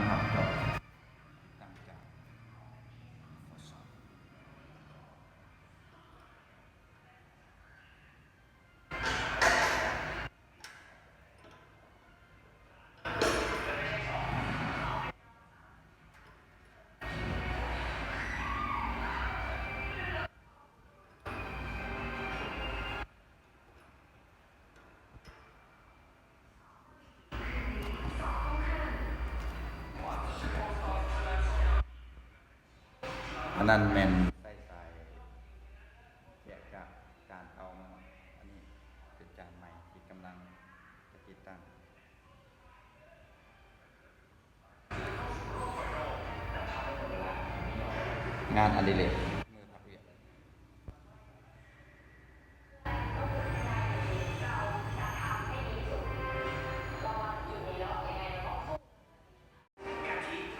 ຮັບຈອບຕິດຕັ້ງຈາກ ອັນນັ້ນແມ່ນໃຊ້ສາຍແຈກຈາກຈານເກົ່າມາເນາະ, ອັນນີ້ເປັນຈານໃໝ່ທີ່ກຳລັງຈະຕິດຕັ້ງ. ງານອະດິເລກມື້ພັກວຽກ.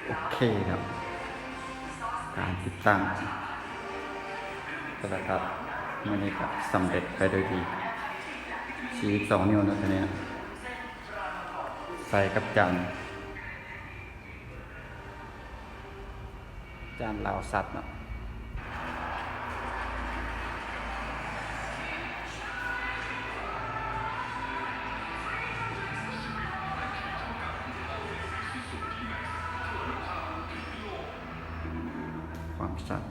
ໂອເຄເນາະ ການຕິດຕັ້ງໂທລະທັດມື້ນີ້ກໍສຳເລັດໄປໂດຍດີ. ສີ່ສິບສອງນິ້ວເນາະ ຕົວນີ້ ໃສ່ກັບຈານ ຈານລາວຊັດເນາະ. ຄວາມຊັດ.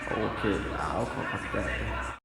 ໂອເຄ ເອົາ ຂໍຂອບໃຈ.